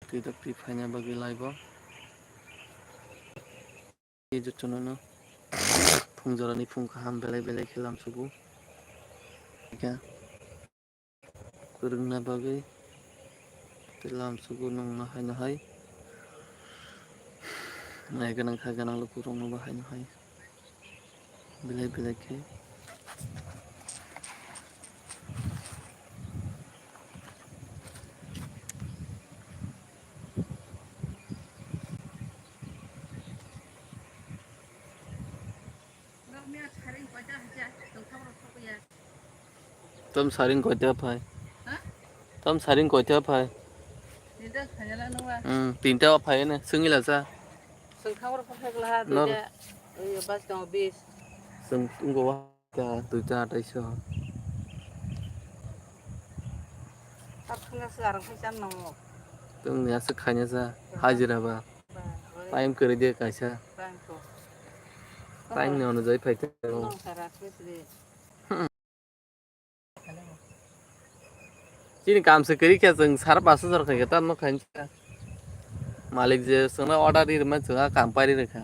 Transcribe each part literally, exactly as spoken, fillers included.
Twi dakti phaina bagwi live o. Jotono no phung jorani phung kaham belai belai khe lamsugo. Kwrwngna bagwi tei lamsugo nwngno haino hai. Nai gwnang kha gwnang lukurokno bo haino hai. Belai belai khe. Tom saring koita phai? Ha? Tom saring koita phai? Tinta khajala nungla. Hmm, tinta phai ne, sungila sa. Sungkha oro phai glaha. Nor- duita, eh, bas tong bis. Sung tunggo wa ka duita atai so. Tat khana se arang phai chan nang. Tung ni asuk khanya sa, hajira ba. Ba, oi. Time kari de kaisa. Time ko. Time ni ono jai phai te. Nong sara kwe sri. Chini kam se kwrwi khe chwng sara pash hajar khaikhe tamo khainsa. Malik je chwngno order ri rwmani chwng a kam pairi rwkha.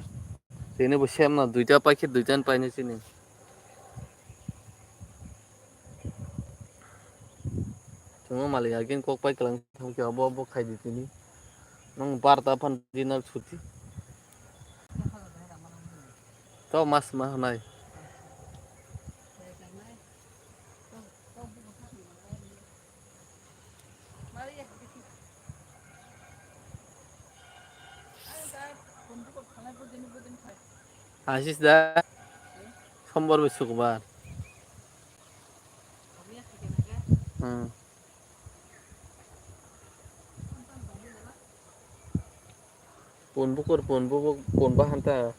Tini bo same no duita paikhe duita ni painai chini. Chwngno malik again kok pai kwlang thangkhe obo obo khaidi tini. Nwng barta phan dinner chuti. To mas ma hanai. Asis da. Sombar bai sukbar. Hmm. Pun bukur, pun bubuk, pun bahan ta.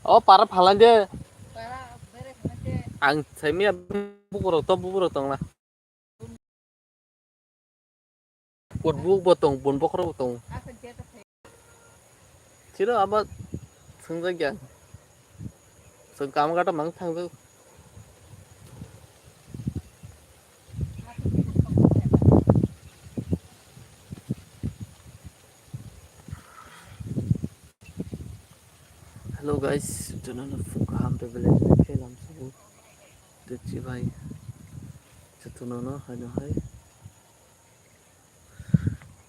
O para phalan de. Ang saimia bukur to bukur tong na. Pun buk bo tong, pun bokhorok bo tong. Siro abo swngjak ya. Chwng kam gata mang thangjak. Hello guys, jotono no phung kaham tei belai belai khe lamsugo. Tei chibai jotono no haino hai.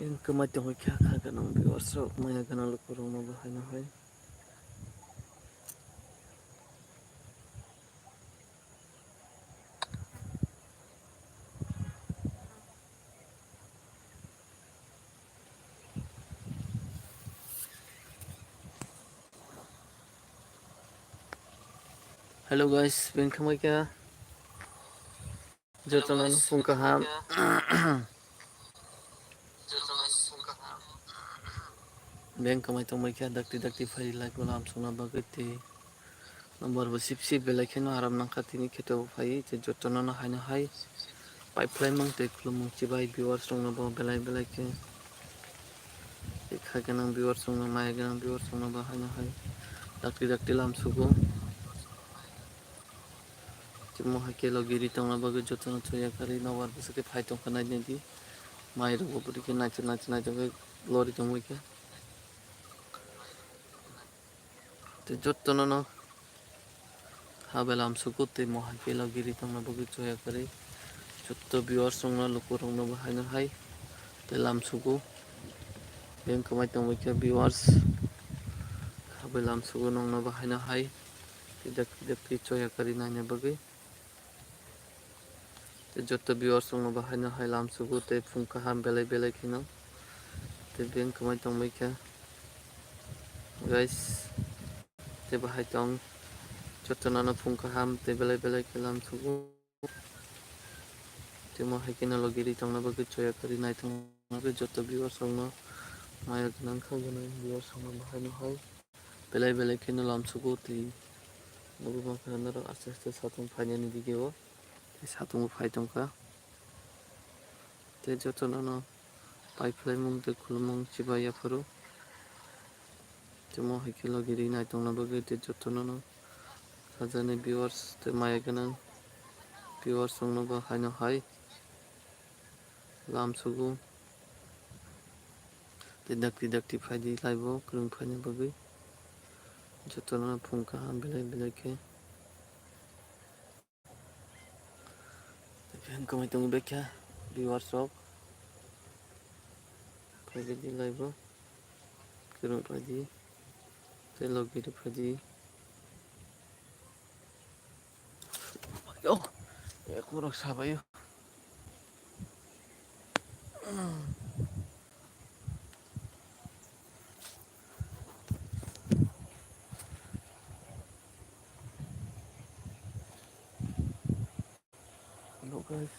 Yang kwmai tongwi kha kha gwnang viewers rok, maya gwnang lukurokno bo haino hai. Hello guys, beng khamai kha. Jotono no phung kaham. Beng kwmai tongbai kha, dakti dakti phai like bo lam songna bagwi tei number bo sip sip belai kheno aram nangkha tini kheto bo phai tei jotono no haino hai pai phlai mung tei khulumung chibai viewers rokno bo belai belai khe tei kha gwnang viewers rokno maya gwnang viewers rokno bo haino hai dakti dakti lam sugo. Tei mo hai khe logi ri tongna bagwi jotono choya karwi nobar bwswk khe phai tongkha nainai di. Mai rok bo bwrwi khe naithok naithok naithok khe lori tongwi khe. Tei jotono no ha belai lamsugo tei mo hai khe logi ri tongna bagwi choya karwi. Joto viewers rokno lukurokno bo haino hai tei lamsugo. Beng kwmai tongwi khe viewers ha belai lamsugo nokno bo haino hai. Tei dakti dakti choya karwi naina bagwi. Tei joto viewers rokno bo haino hai lamsugo tei phung kaham belai belai kheno. Tei beng kwmai tongbai kha guys. Tei bo hai tong jotono no phung kaham tei belai belai khe lamsugo. Tei mo hai kheno logi ri tongna bagwi choya karwi naithok bagwi joto viewers rokno maya gwnang kha gwnang viewers rokno bo haino hai. Belai belai kheno lamsugo tei nugwi mankha norok aste aste satung phainani dige o tei satungo phai tongkha tei jotono no pai phlaimung tei khulumung chibai yaphuru tei mo hai khe logi ri naitongna bagwi tei jotono no sajani viewers tei maya gwnang viewers rokno bo haino hai. Lam sugo. Tei dakti dakti phaidi laibo kwrwng phaina bagwi. Jotono phung kaham belai belai khe. Tei khe wngkha mai tongo bekha viewers rok. Phaidi laibo. Kwrwng phaidi. Tei logiri phaidi. Yo, ekorok sabayo. Hello guys.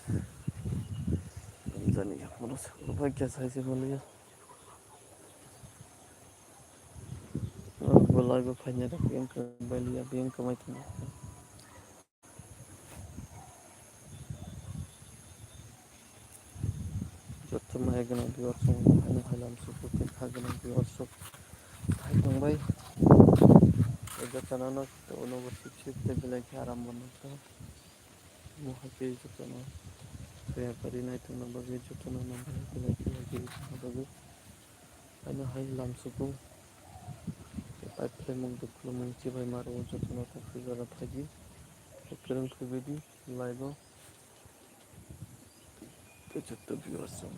Jani, mono sakno bai kya sai se maliya. Belai bo phaina rok yang ka baliya, yang ka mai tong. Joto maya gwnang viewers rok, haino hai lam suku tei kha gwnang viewers rok. Hai tongbai. Joto no no, to no bo sip sip tei belai khe aram bo nang kha. Mo hai khe joto no. Soya pari nai tongna bagwi joto no nang kha belai khe lagi tongna bagwi. Haino hai lam suku. Pipe khlaimung tei khulumung chibai ma rwo joto no tei khe jora phaidi. Kwrwng khe bidi live o. Tei joto viewers rok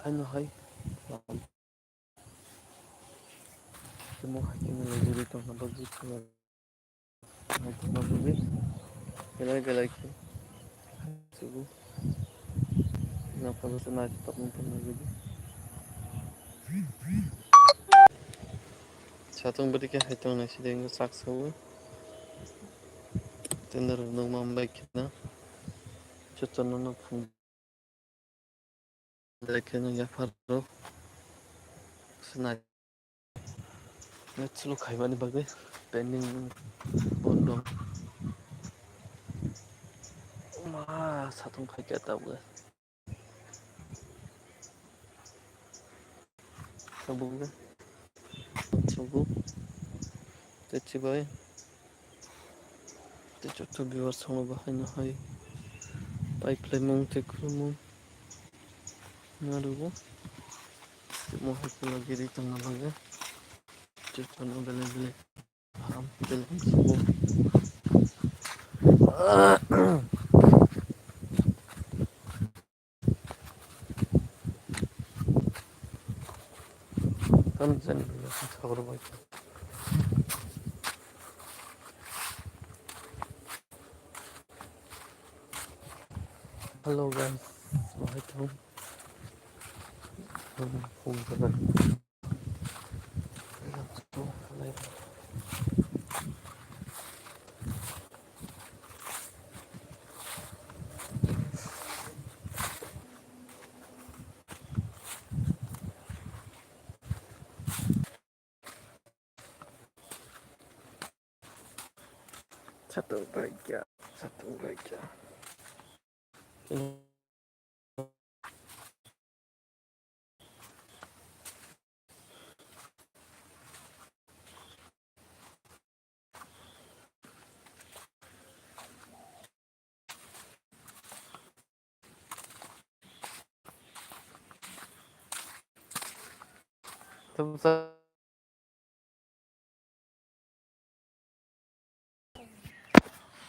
haino hai. Temo hai khe nini video tongna bagwi channel hai tongna bagwi belai belai khe sugu. Nokha bwsa nai tongna bagwi. Satung bwrwi khe hai tong nai side wngkha sak sawi. Tei norok nukma bai kheno jotono no phung belai kheno yaphar rok swnai. Net slow khaimani bagwi pending on dong. Ma satung khai khe tabuk. Tabuk. Tabuk. Tei chibai. Tei joto viewers rokno bo haino hai pai khlaimung tei khulumung narwgo. Tei mo hai khe logiri tongna bagwi jotono belai belai kaham belai sugo. Tamo jani belai khe sabrok bai khe. Hello guys, welcome. Satung baikya, satung baikya.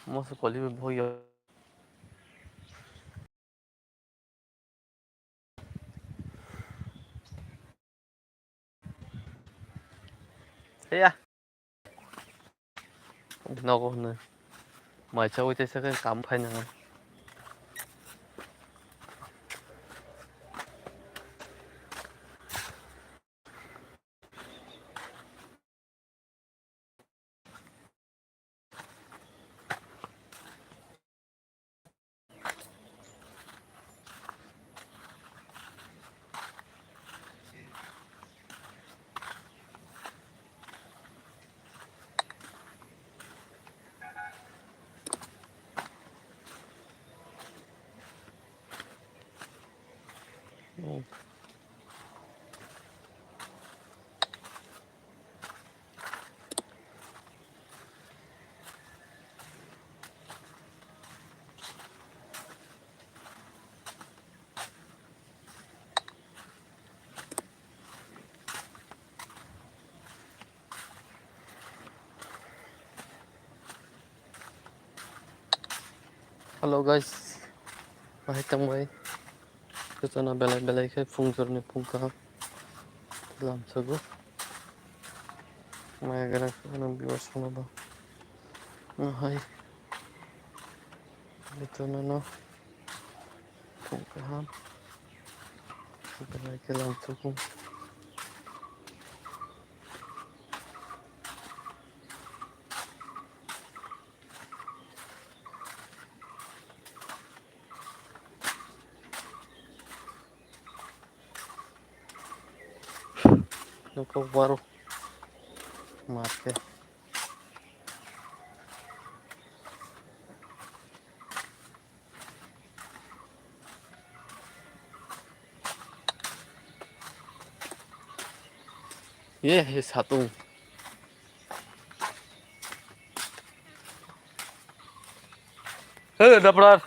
Moso koli bo boyo. Heya. Nogo hwnwi. Mai chawi tei sakhe kam phainai. Hello guys, bahai tongbai. Jotono belai belai khe phung jorni phung kaham lamsogo. Maya gra kheno viewers no bo. No hai. Jotono no phung kaham. Belai khe lamsogo. Nokha waro marke. Ye, ye satung. Hey, daprar.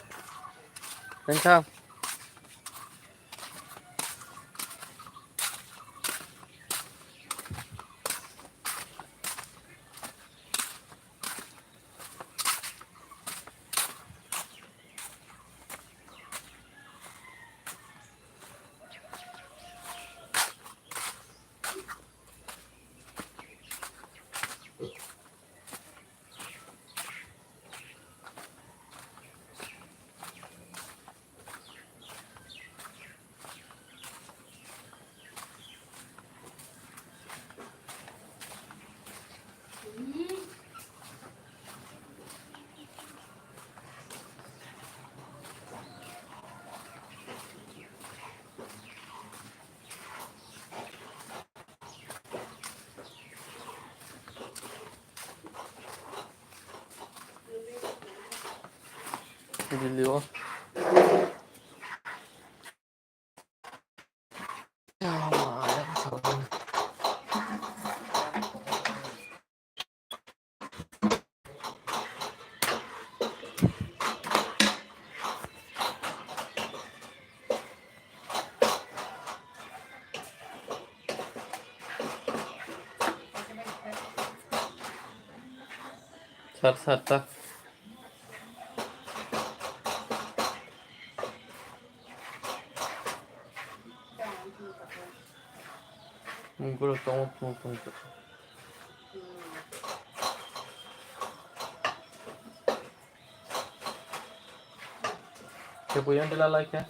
Tengkha. Video. Sat, sat ta. Mungkoro tongo, tongo, tongo. Kepu yang tela lai kha?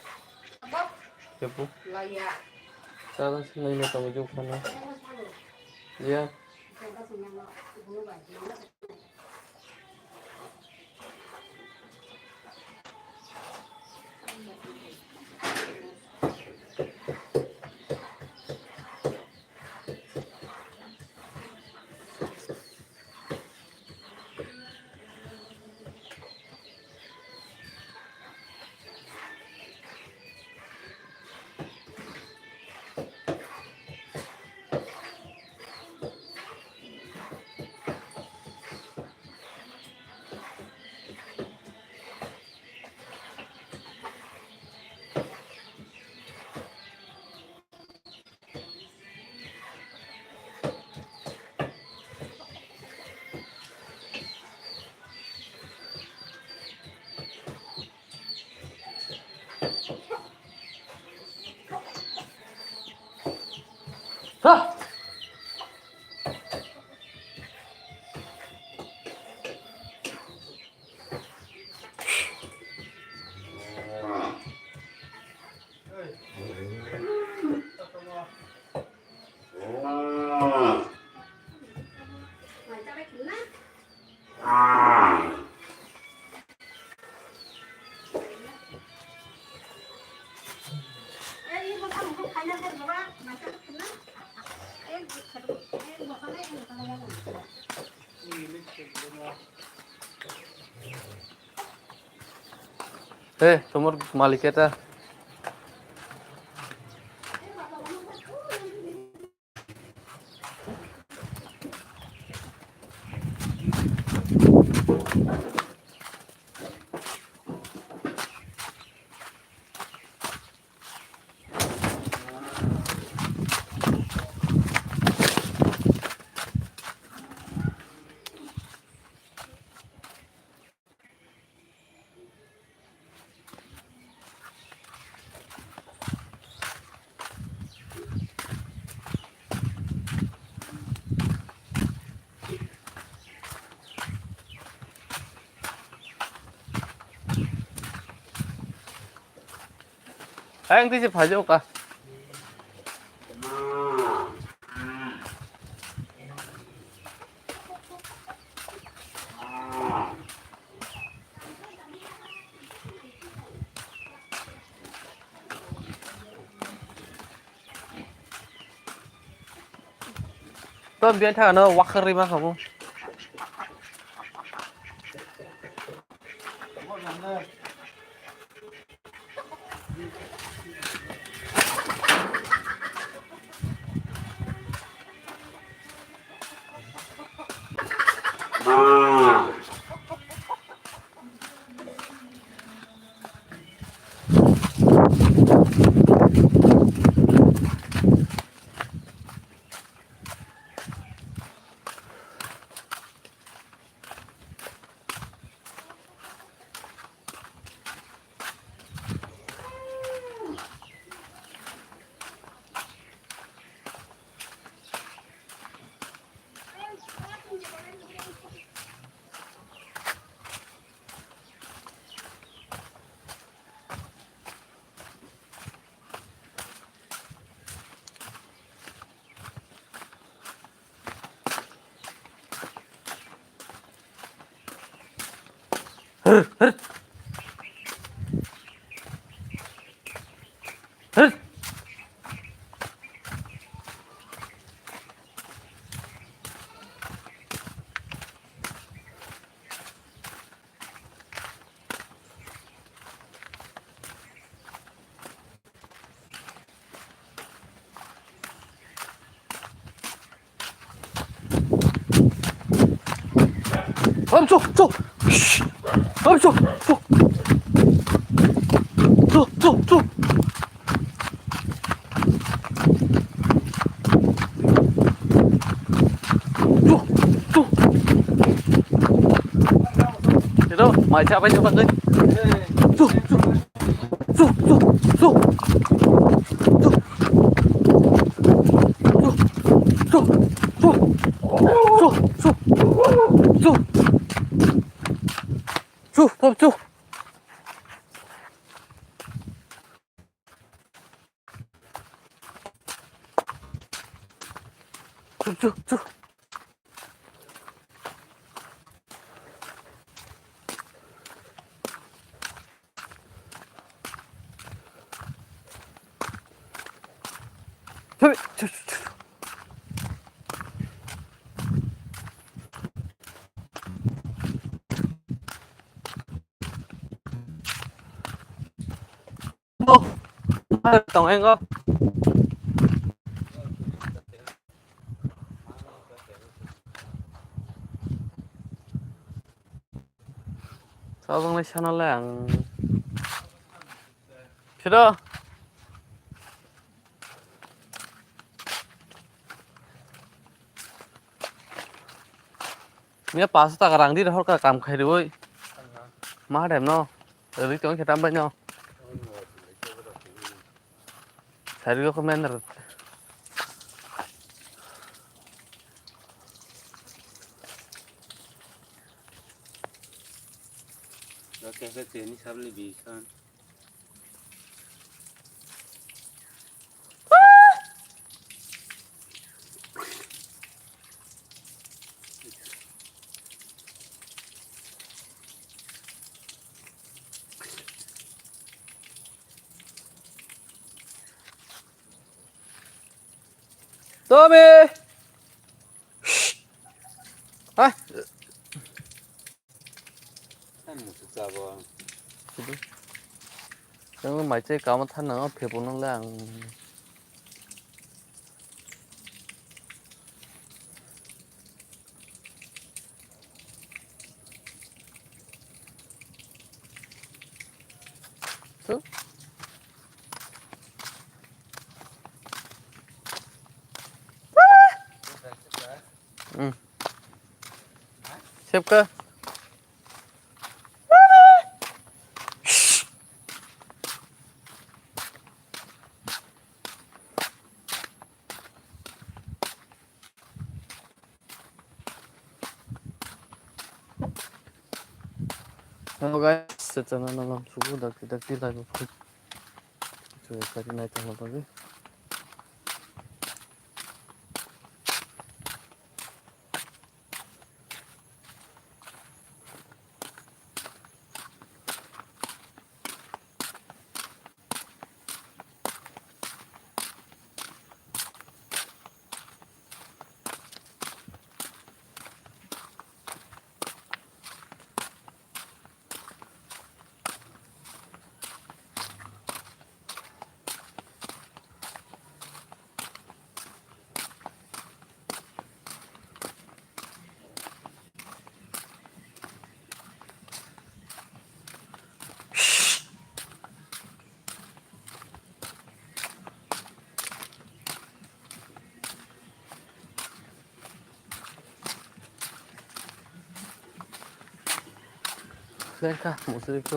Kepu? Laya. Sala sinai na tongo jok khana. Ya. He, tomar malik eta. Ayang tisi phajo ka. To biyan thang ano wakar rima kamu. Hop, chuk, chuk. Shh. Hop, chuk, chuk. Chuk, chuk, chuk. Chuk, chuk. Ito, mai cha pai cha pai. Chuk, chuk. Su, su, su. Su. Su. Su. Su. Su. Su. Su, su, su. Su, su, su. Tong engo. Sabang lai sana lang. Siro. Mia paso taka rang di rohor ka kam khai rioi. Ma dem no. Ri tong khe tam bai no. Sari ko men ro. Oke, oke, ini sabli bisan. Tommy! Shh! Ha? Ang musuk sabo. Ang mai che kama than na phe pon le ang. Hmm. Sep ka? Hello guys, sa channel na lang sugu dakti dakti live upload. Kari naitongma bagwi. Kha musri khe